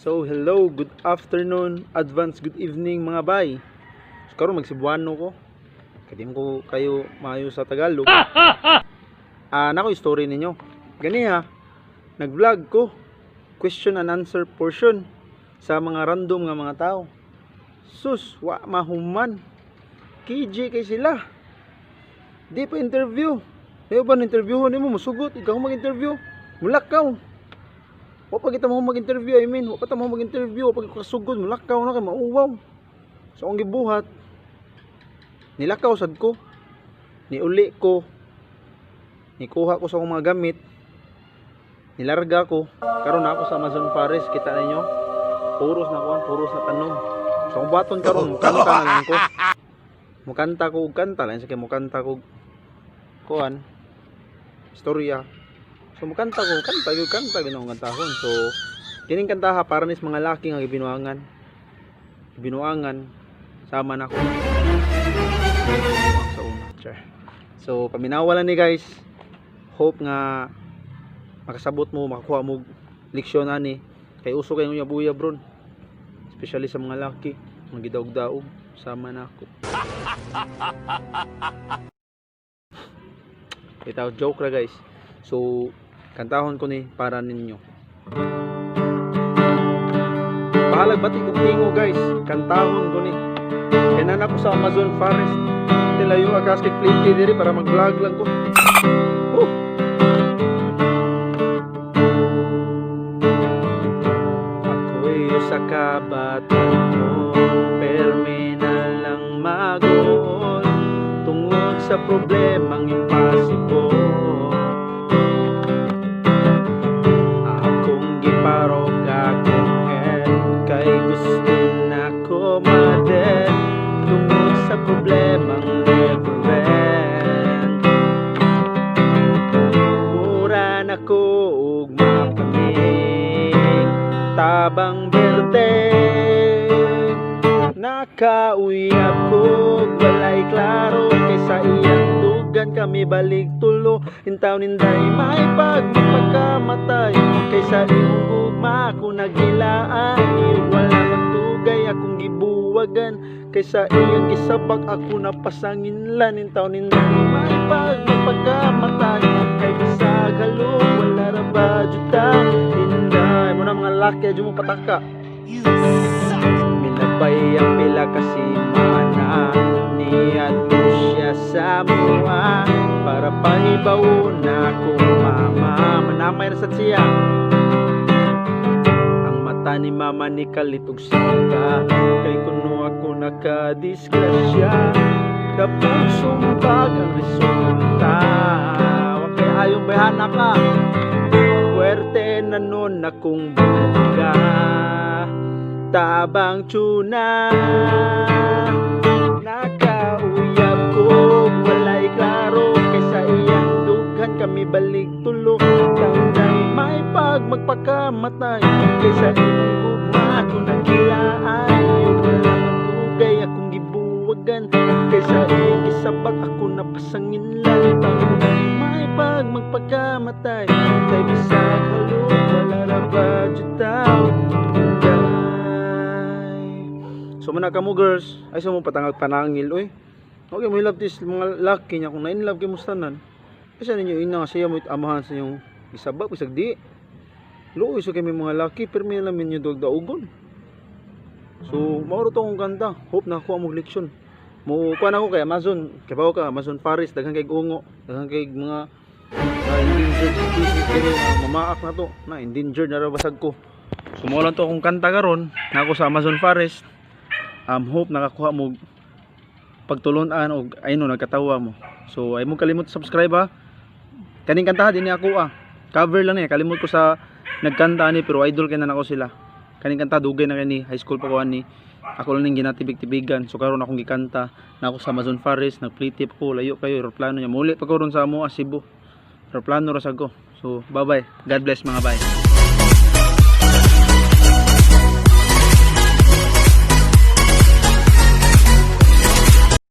So hello, good afternoon, advance good evening, mga bay. So karon mag-Cebuano ko. Kay di ko kayo maayo sa Tagalog. Ah, nako story ninyo. Gani ha, nag-vlog ko, question and answer portion sa mga random nga mga tao. Sus, wa mahuman. KJ kay sila. Di pa interview. Di ba interview nimo musugot, ikaw mag-interview. Mulakaw. Wa pa kita mo mag-interview, I mean, wa pa ta mo mag-interview, wa pa kita kasugod, mulakaw na kay mauwaw. So ang gibuhat, nilakaw sad ko. Niuli ko. Nikuha ko sa akong mga gamit. Nilarga ko. Karon na ako sa Amazon Forest, kita ninyo. Puros na kuan, puros na tanom. So kung buhaton karon, mukanta na lang ko. Mukanta ko og kanta, lain sa kay mukanta ko kuan istorya. So mukanta ko, kanta gyud, kanta gyud akong kantahon. So kining kantaha para nis mga laki nga gibinuangan. Gibinuangan sama na ko. Sa una, char. So paminawa lang ni, guys. Hope nga makasabot mo, makakuha mo leksyon ani kay uso kay uyab-uyab ron. Especially sa mga laki, mga gidaog-daog sama na ako. Ito joke ra, guys. So kantahon ko ni para ninyo. Bahalag bati kog tingo, guys. Kantahon ko ni. Kaya na ako sa Amazon Forest. Tilayo akas kay plate diri para mag-vlog lang ko. Oh. Ako'y sa kabataon, permi na lang maguol tungod sa problemang impossible. Akong giparog akong head kay gusto na ko ma-dead tungod sa problemang never end. Mura na ko og mapaning tabang berde. Nakauyab ko walay klaro kay sa iyang dugan kami balik tulo. Intaw ninday may pag magpagkamatay kay sa imong gugma ako naghilaay. Wala magdugay akong gibuwagan kay sa iyang gisabak ako napasanginlan. Intaw ninday may pag magpagkamatay kay bisag halong wala ra ba juta. Inday mo na mga laki, adyo mo pataka. You suck! Milabay ang pila ka semana, niadto siya sa mua para pahibaw na akong mama. Manamay ra sad siya. Ang mata ni mama ni kalit og sika kay kuno ako nakadisgrasya. Dapog sumbag ang resulta. Wa kay ayong bayhana ka. Puwerte na nun akong buga. Tabang tuna. Nakauyab ko walay klaro kay sa iyang dughan kami balik tulo. Tanday may pag magpakamatay kay sa imong gugma ako naghilaay. Wala magdugay akong gibuwagan kay sa iyang gisabak ako napasanginlan. Tanday may pag magpakamatay kay bisag halong wala ra ba jud. So muna kamo, girls, ay sa mo patangag panangil oy. Okay mo love this mga laki niya kung na in love kay mo tanan. Kasi ninyo ina nga siya mo amahan sa inyong isabak bisag di. Luoy sa kami mga laki pero may alam ninyo dog daugon. So mao to akong kanta. Hope nakakuha mo leksyon. Mo kuan ako kay Amazon, kay bawo ka Amazon Forest, daghan kay ungo, daghan kay mga endangered species diri nga mamaak na to. Na endangered na ra basag ko. So mao lang to akong kanta karon na ako sa Amazon Forest. Hope nakakuha mo pagtulunan og ayno nagkatawa mo. So ay mo kalimot subscribe ha. Kaning kantaha din ako ah. Cover lang niya, kalimot ko sa nagkanta ani pero idol kay na nako sila. Kaning kanta dugay na kani, high school pa ko ani. Ako lang ning ginatibig-tibigan. So karon akong gikanta na ako sa Amazon Forest, nagplitip ko, layo kayo eroplano niya. Muli pa ko ron sa amo Cebu. Eroplano ra sad ko. So bye bye. God bless, mga bay.